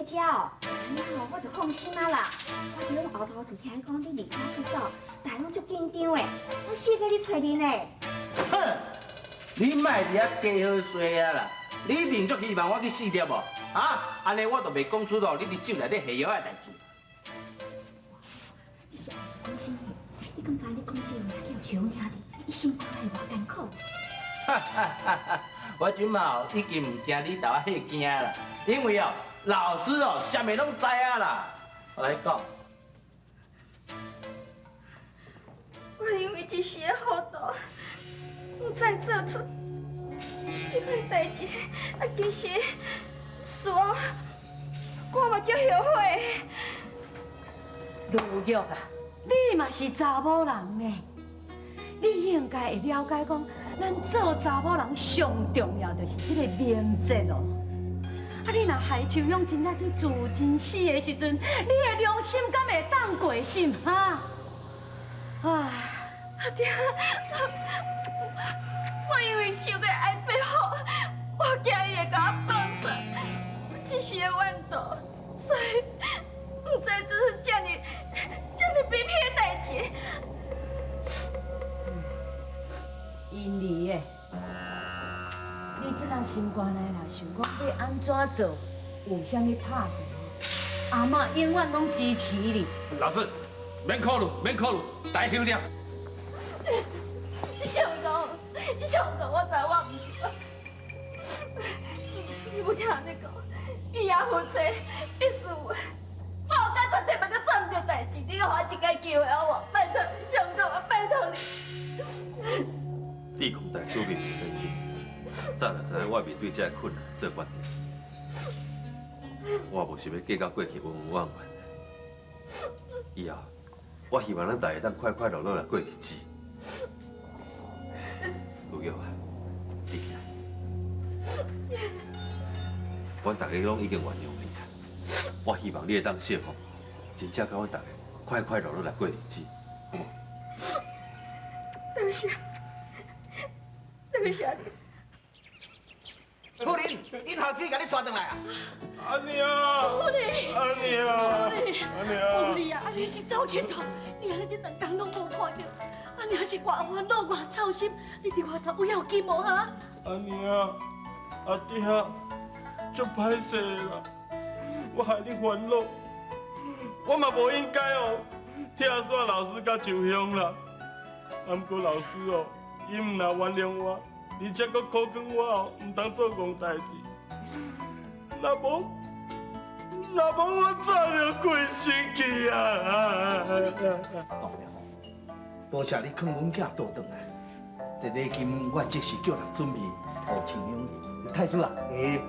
遮哦，按呢吼我就放心啊啦。我佇阮後頭厝聽講你離家出走，大家攏足緊張的，攏四界咧揣恁呢。哼，你莫佇遐假好勢啊啦！你一定足希望我去死對無？啊，按呢我就袂講出哦，你佇酒內底下藥的代誌。你是按呢講啥？你敢知你講這話叫秋香聽著，伊心肝會偌艱苦？哈哈哈哈！我這馬已經毋驚你共我嚇驚啦，因為哦，老師哦，啥物攏知影啦。我來講，我因為一時的糊塗，毋知做出這款代誌，啊，其實事後我嘛足後悔。盧玉啊，你嘛是查某人呢，你應該會了解講，咱做查某人上重要就是這個名節哦。啊，你若害秋香真正去自盡死的時陣，你的良心敢會當過心哈？唉，阿爹，我因為想過愛白虎，我驚伊會共我放殺，一時的怨妒，所以毋知做出這爾這爾卑鄙的代誌。因兒的，你這人心肝內若想講欲按怎做，有啥物拍算，阿嬤永遠攏支持你。老師，免考慮，免考慮，大休了。相公，相公，我知我毋對，你無聽人講，伊也夫妻必須有，我後蓋絕對袂閣做毋對代誌，你閣予我一擺機會好無？拜託，相公，我拜託你。智光大師面有生氣，早就知影我面對這个困難做決定。我無想欲計較過去恩恩怨怨。以後，我希望咱大家當快快樂樂來過日子。盧玉啊，你起來，阮大家攏已經原諒你啊。我希望你會當釋放，真正佮阮大家快快樂樂來過日子，好無？多謝，多謝你。夫人，恁後生共你帶轉來啊？阿娘，夫人，阿娘，阿娘，夫人啊，你是走去佗，你按呢這兩工攏無看著，阿娘是偌煩惱偌操心，你佇外頭有要緊無哈？阿娘，阿爹，足歹勢啦，我害你煩惱，我嘛無應該哦，拆散老師佮秋香啦。啊，毋過老師哦，伊毋但原諒我，而且閣苦勸我哦，毋通做戇代誌。若無，若無我早就規身去啊！當然吼，多謝你勸阮囝倒轉來。這禮金我即時叫人準備，予親娘。太師啊，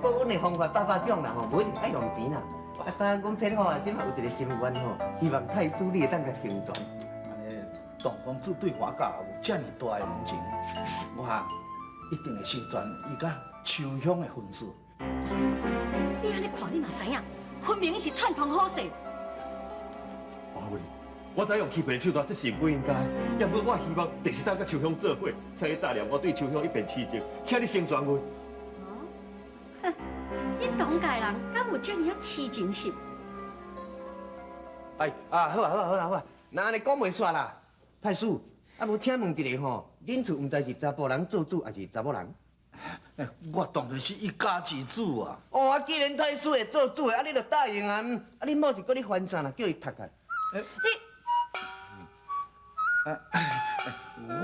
報恩的方法百百種啦吼，無一定愛用錢啦。啊，當阮撇好啊，這馬有一個心願吼，希望太師你會當共成全。按呢，董公子對華家有這爾大的恩情，我一定會成全伊佮秋香的婚事。你按呢看，你嘛知影，分明是串通好勢。華偉，我知用欺騙的手段，這是不應該。也毋過我希望第時當佮秋香做伙，請你答應我對秋香一片痴情，請你成全阮。哦，哼，恁董家人敢有這爾仔痴情心？哎，啊，好啊，好啊，好啊，好啊，那按呢講袂煞啦。太師，啊無請問一下吼，恁厝毋知是查埔人做主，抑是查某人？我當然是一家之主啊！哦，啊，既然太師會做主的，啊，你就答應啊。啊，恁某是閣咧煩啥啦？叫伊讀開。你，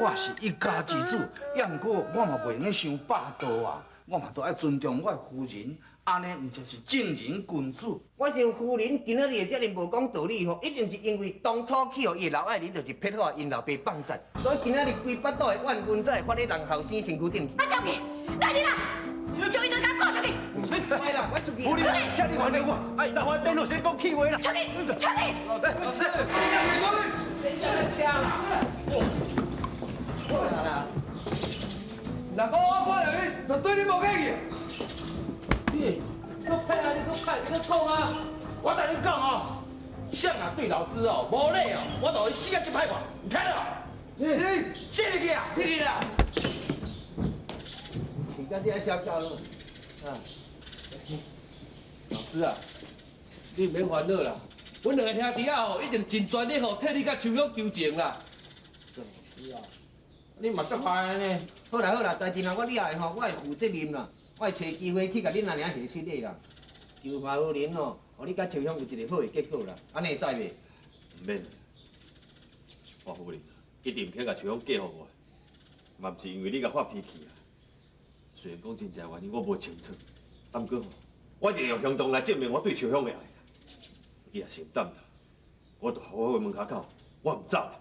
我是一家之主，也毋過我嘛袂用得傷霸道啊！我嘛都愛尊重我的夫人，按呢毋才是正人君子。我想夫人今仔日會遮爾無講道理吼，一定是因為當初去予伊的劉愛玲就是撇好𪜶老爸放殺，所以今仔日規腹肚的怨恨才會發咧人後生身軀頂去。啊，掉去，來人啊，將𪜶兩个告出去！出去啦，我出去。夫人，請你原諒我。哎，老花電腦先講氣話啦。出去，出去！老師，老師，你車啦！若講我看著你，就對你無客氣。你，閣歹啊！你閣歹，你閣講啊！我共你講哦，誰若對老師哦無禮哦，我就予伊死啊這歹看，你聽著無？你，死入去啊！去去啦！你家這小叫咯，啊！老師啊，你毋免煩惱啦，阮兩個兄弟仔吼一定盡全力吼替你佮秋香求情啦。是啊，你嘛足歹呢。好啦好啦，代誌若我了後吼，我會負責任啦，我會揣機會去共恁阿娘下失禮啦。求華夫人吼，予你佮秋香有一個好的結果啦，按呢會使袂？毋免，華夫人一定毋肯共秋香嫁予我，嘛毋是因為你共發脾氣啊。雖然講真濟原因我無清楚，毋過我一定用行動來證明我對秋香的愛。伊若是毋擔待，我就予我門跤口，我毋走啦。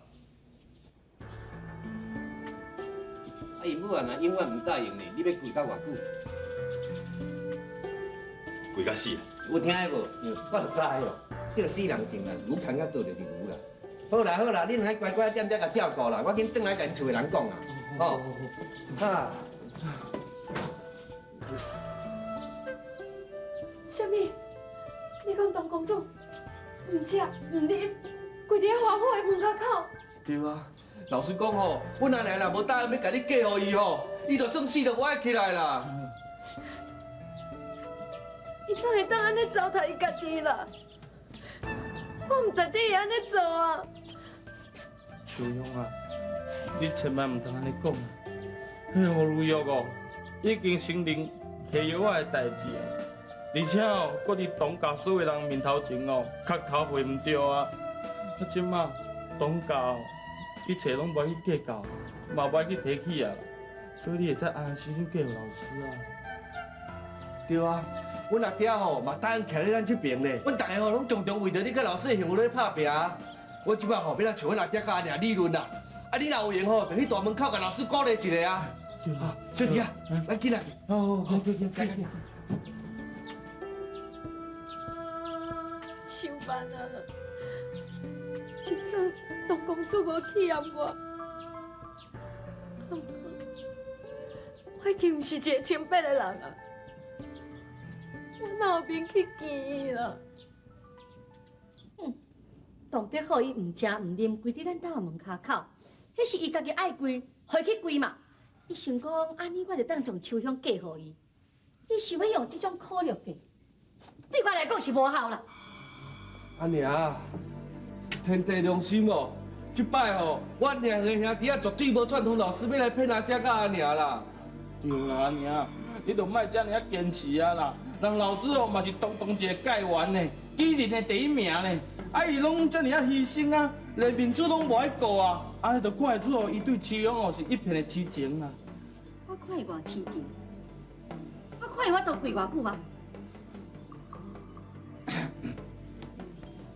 啊，因母啊，若永遠毋答應你，你欲跪到偌久？跪到死啊！有聽無？我就知哦，這個死人性啦，牛牽較倒就是牛啦。好啦好啦，恁兩个乖乖踮遮共照顧啦，我緊轉來共𪜶厝的人講啊，吼。哈。啥物？你講董公主毋食毋啉，跪佇咧華府的門跤口？對啊，老實講吼，阮阿娘若無答應欲共你嫁予伊吼，伊就算死都無愛起來啦。伊哪會當按呢糟蹋伊家己啦？我毋值得伊按呢做啊！秋香啊，你千萬毋通按呢講啊！彼個何如玉哦，已經承認下藥仔的代誌啊，而且哦，閣佇董家所有人面頭前哦，磕頭賠毋對啊！啊，這馬董家哦，一切攏無愛去計較，嘛無愛去提起啊，所以你會使安安心心嫁予老師啊。對啊，阮阿爹吼嘛答應徛佇咱這邊咧，阮逐个吼攏常常為著你佮老師的幸福咧拍拚。我這擺吼欲來揣阮阿爹佮阿娘理論啦。啊，你若有閒吼，就去大門口共老師鼓勵一下啊。對啊，小弟啊，咱緊來。好好好，好，好，好。秀曼啊，就算董公主無棄嫌我，毋過我已經毋是一個清白的人啊！我哪有面去見伊啦？哼，董必好伊毋食毋啉，跪佇咱兜門跤口，彼是伊家己愛跪，予伊去跪嘛。伊想講按呢，我就當將秋香嫁予伊。伊想欲用這種苦肉計，對我來講是無效啦。阿娘，天地良心哦，這擺吼，阮兩個兄弟仔絕對無串通老師欲來騙阿姐佮阿娘啦。對啦，阿娘，你就莫遮爾仔堅持啊啦。人老師哦嘛是堂堂一个解元呢，舉人的第一名呢，啊伊攏遮爾仔犧牲啊，連面子攏無愛顧啊，按呢就看會出哦，伊對秋香哦是一片的痴情啊。我看伊偌痴情，我看伊我都跪偌久啊。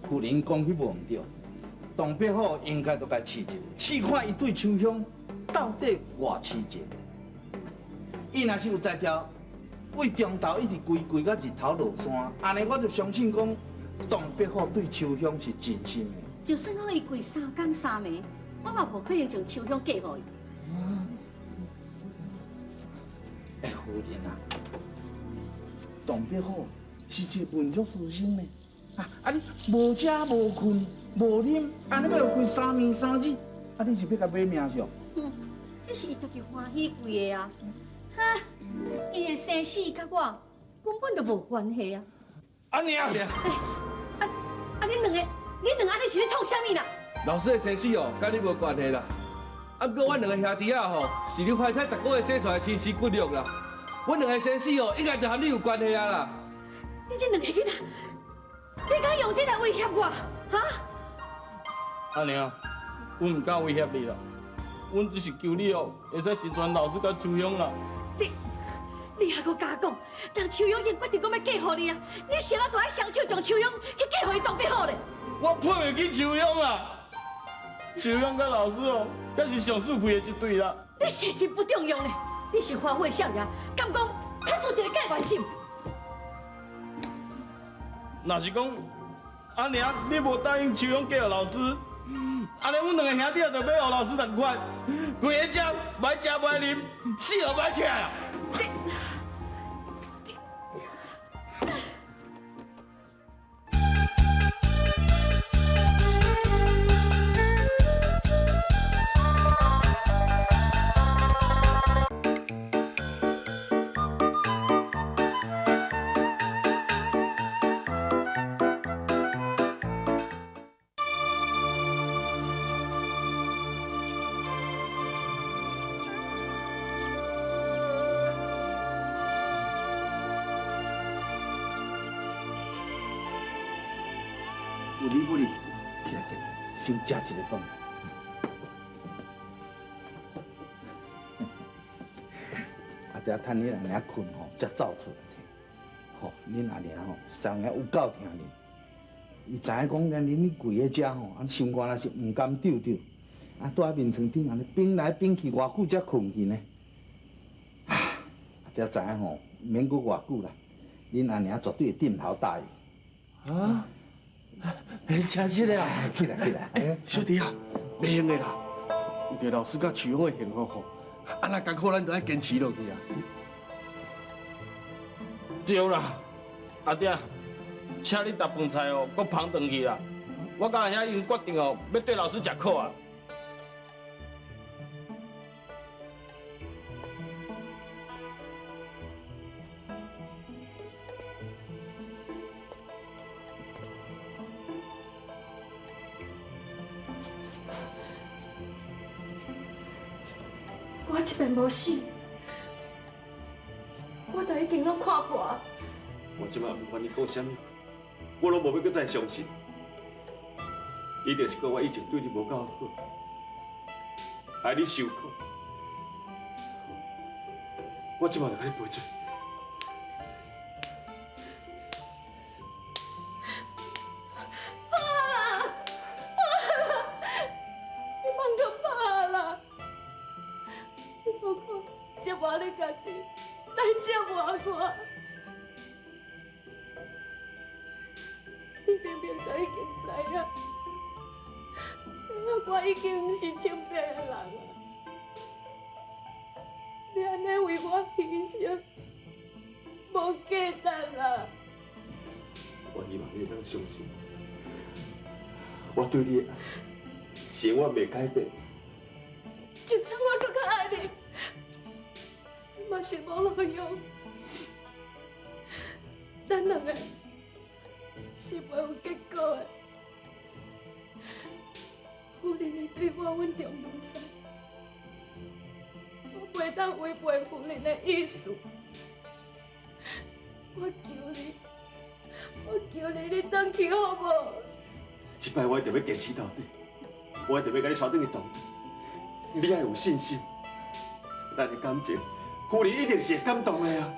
夫人講彼無毋對，董必好應該著共試一下，試看伊對秋香到底偌痴情。伊若是有才調，為中晝一直跪跪到日頭落山，按呢我就相信講，董必好對秋香是真心的。就算講伊跪三工三暝，我嘛無可能將秋香嫁予伊。欸，夫人啊，董必好是一个文弱書生呢。啊！你無食無睏無啉，按呢欲予跪三暝三日，啊！你是欲共買命上？哼，彼是伊家己歡喜跪的啊！哈，伊的生死佮我根本就無關係啊！阿娘，欸，啊啊！恁兩个，恁兩个按呢是咧創啥物啦？老師的生死哦，佮你無關係啦。啊，毋過阮兩个兄弟仔吼，是你懷胎十個月生出來親生骨肉啦。阮兩个生死哦，應該就和你有關係啊啦。你這兩个囡仔，你敢用這來威脅我？哈？阿娘，阮毋敢威脅你啦，阮只是求你哦，會使成全老師佮秋香啦。你，你猶閣敢講？當秋香已經決定講欲嫁予你啊，你是按怎大雙手將秋香去嫁予伊董必好咧？我配袂起秋香啦，秋香佮老師哦，才是上適配的一對啦。你實在不中用咧，你是華府的少爺，敢講較輸一個解元心？若是講阿娘，你無答應秋香嫁予老師，按呢阮兩個兄弟仔就欲予老師仝款，跪佇遮，無愛食無愛啉，死都無愛起來啊！你。夫人，夫人，起来起来，先食一个饭。阿爹趁恁阿娘睏吼，才走出来。吼，恁阿娘吼，上下有够疼恁。伊知影讲，咱恁咧跪喺遮吼，啊心肝若是毋甘丢丢，啊蹛喺眠床顶按呢变来变去，偌久才睏去呢？阿爹知影吼，毋免阁偌久啦，恁阿娘绝对会点头答应。啊？真实的啊！起来起来，小弟啊，袂用的啦，为著老师佮秋香的幸福吼，啊那艰苦咱都爱坚持落去啊。对啦，阿爹，请你沓饭菜哦，阁捧转去啦。我佮阿兄已经决定哦，欲对老师食苦啊。我这边无死，我都已经拢看破。我这摆不管你讲啥物，我拢无欲阁再相信。你就是讲我以前对你无够好，害你受苦。我这摆就共你赔罪。好啦，好啦，你莫阁拍啦！你何况折磨你家己，来折磨我。你明明就已经知影，知影我已经毋是清白的人啊！你按呢为我牺牲，无价值啦！我希望你会当相信，我对你的爱永远袂改变。就算我阁较爱你，嘛是无路用。咱两个是袂有结果的。夫人伊对我稳重如山，我袂当违背夫人的意思。我求你，我求你，你转去好无？这摆我一定欲坚持到底，我一定欲共你带转去同。你爱有信心，咱的感情，夫人一定是会感动的啊！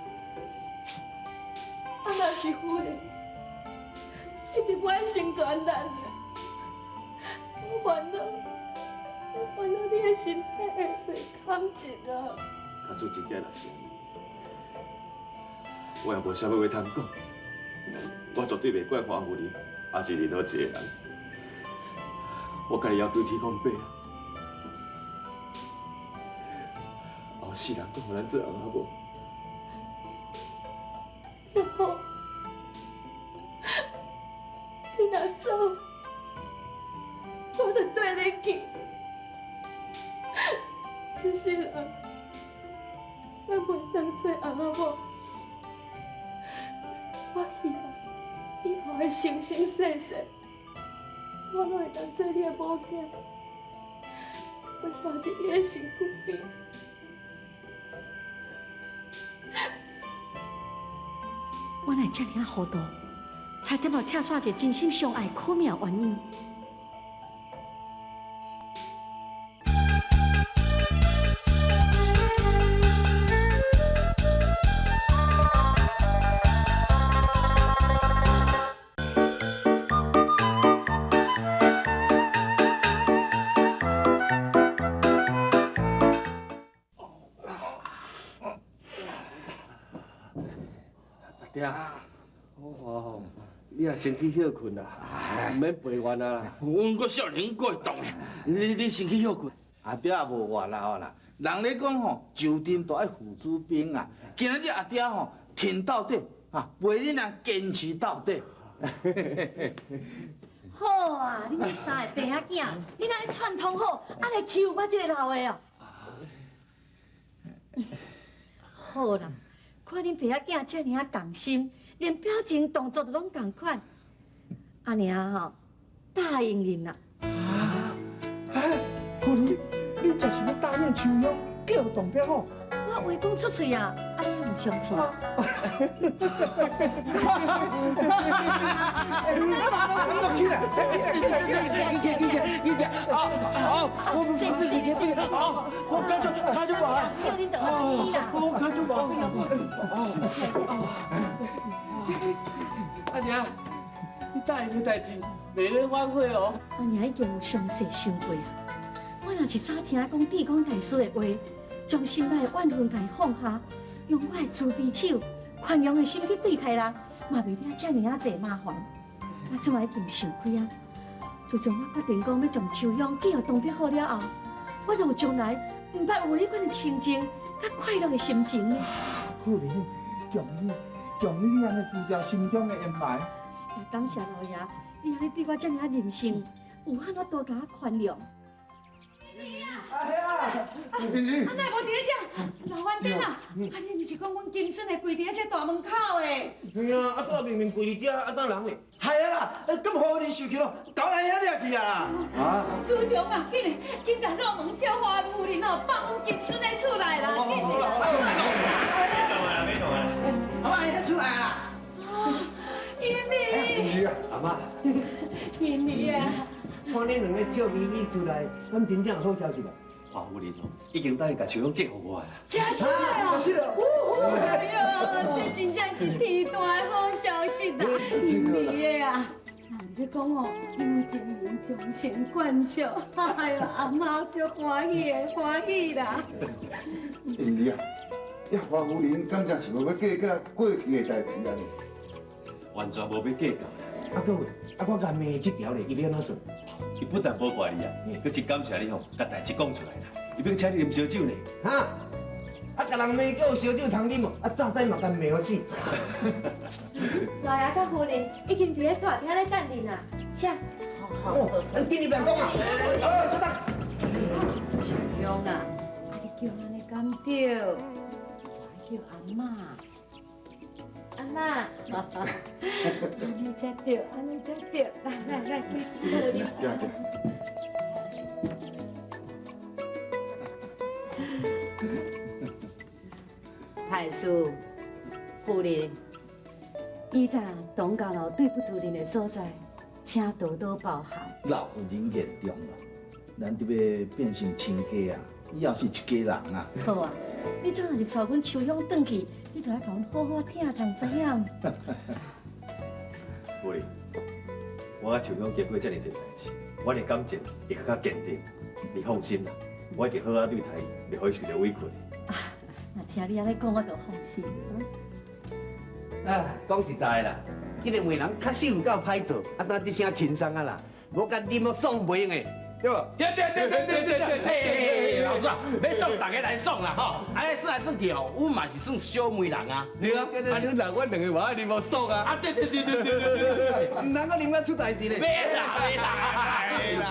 啊，若是夫人，一定袂成全咱的。我烦恼，我烦恼你的身体会被砍折啊！假使真正若是按呢，我也无啥物话通讲，我绝对袂怪华夫人，抑是任何一个人。我共伊要求天公伯啊，后世人阁予咱做翁仔某。好，你若走，我就缀你去。这世人，咱袂当做翁仔某。我希望以后的生生世世，我拢会当做你的某囝，陪伴伫你的身躯边。我哪会遮尔仔糊涂，差点仔拆散一个真心相爱苦命鸳鸯。阿爹，我看吼，你也先去歇睏啦，毋免陪怨啊啦。阮阁少年，阁会动的，你先去歇睏。阿爹也无偌老啦，人咧讲吼，上阵都爱付诸兵啊。今仔日阿爹吼，挺到底啊，陪恁啊坚持到底。好啊，恁这三个病仔囝，恁按呢串通好，按呢欺负我这个老的哦。好啦，看恁爸仔囝遮尔仔仝心，连表情动作都拢仝款，阿娘吼答应恁啦。哎，夫人，你这是欲答应秋香叫唐伯虎？我我話講出喙啊，啊你也毋相信？起來，起來，起來，起來，起來，起來，起來，好，好，我好，我卡住，卡住無啊！叫恁就安尼啦。我卡住無。阿娘，你答應的代誌，美人歡會哦。阿娘已經有詳細想過啊。我若是早聽講智光大師的話，將心內的怨恨共伊放下，用我的慈悲手、寬容的心去對待人，嘛袂惹遮爾仔濟麻煩。我這擺已經想開啊。自從我決定講欲將秋香寄予東北虎了後，我就有從來毋捌有彼款的清靜佮快樂的心情呢。夫人，強你，強你，你按呢除掉心中的陰霾。也感謝老爺，你按呢對我遮爾仔任性，有遐爾多共我寬容。啊系啊，啊，哪會無佇咧遮？老番仔啊，啊你毋是講阮金孫會跪佇咧這大門口的？係啊，啊拄明明跪佇遮，啊當人咧？係啊啦，咁好你受氣咯，搞來遐掠去啊！啊！主張啊，緊來緊共老門叫華夫人哦，放阮金孫的出來啦！緊來啦！免動啊，免動啊！阿媽，伊出來啦！英兒，阿媽，英兒啊！看恁兩个笑眯眯出來，敢真正有好消息啊？華夫人哦，已經答應共秋香嫁予我啦。真實啊！真實啊！哎呦，這真正是天大的好消息啊！英兒啊，人咧講哦，有情人終成眷屬，哎呦，阿媽足歡喜的，歡喜啦！英兒啊，這華夫人敢真是無欲計較過去的代誌啊？完全無欲計較。啊，閣有，啊，我共罵這條咧，伊欲按怎算？伊不但無怪你啊，閣真感謝你吼，共代誌講出來啦。伊欲請你啉燒酒呢。哈？啊，共人罵閣有燒酒通啉哦，啊，早知嘛共罵予死。老爺佮夫人已經佇咧大廳咧等恁啦，請。好，咱緊入來講啊。好，出來。秋香啊，啊你叫按呢敢對？我叫阿媽。阿媽，按呢才對，按呢才對，來來來，去。太師、夫人，以前董家老對不住恁的所在，請多多包涵。老夫人言重咯，咱得欲變成親家啊，以後是一家人啊。好啊，你這若是帶阮秋香轉去，你就愛共阮好好疼痛，知影？夫人，我佮秋香經過遮爾濟代誌，阮的感情會閣較堅定。你放心啦，我一定好好對待伊，袂予伊受著委屈。若聽你按呢講，我就放心。啊，講實在啦，這个媒人確實有夠歹做，啊，但這聲輕鬆啊啦，無共啉爽袂用的，對無？對對對對對對對，嘿，老師啊，欲爽大家來爽啦吼，按呢算來算去哦，阮嘛是算小媒人啊。對啊，啊恁人阮兩个嘛愛啉予爽啊。啊對對對對對對對，毋通閣啉到出代誌咧。袂啦袂啦袂啦。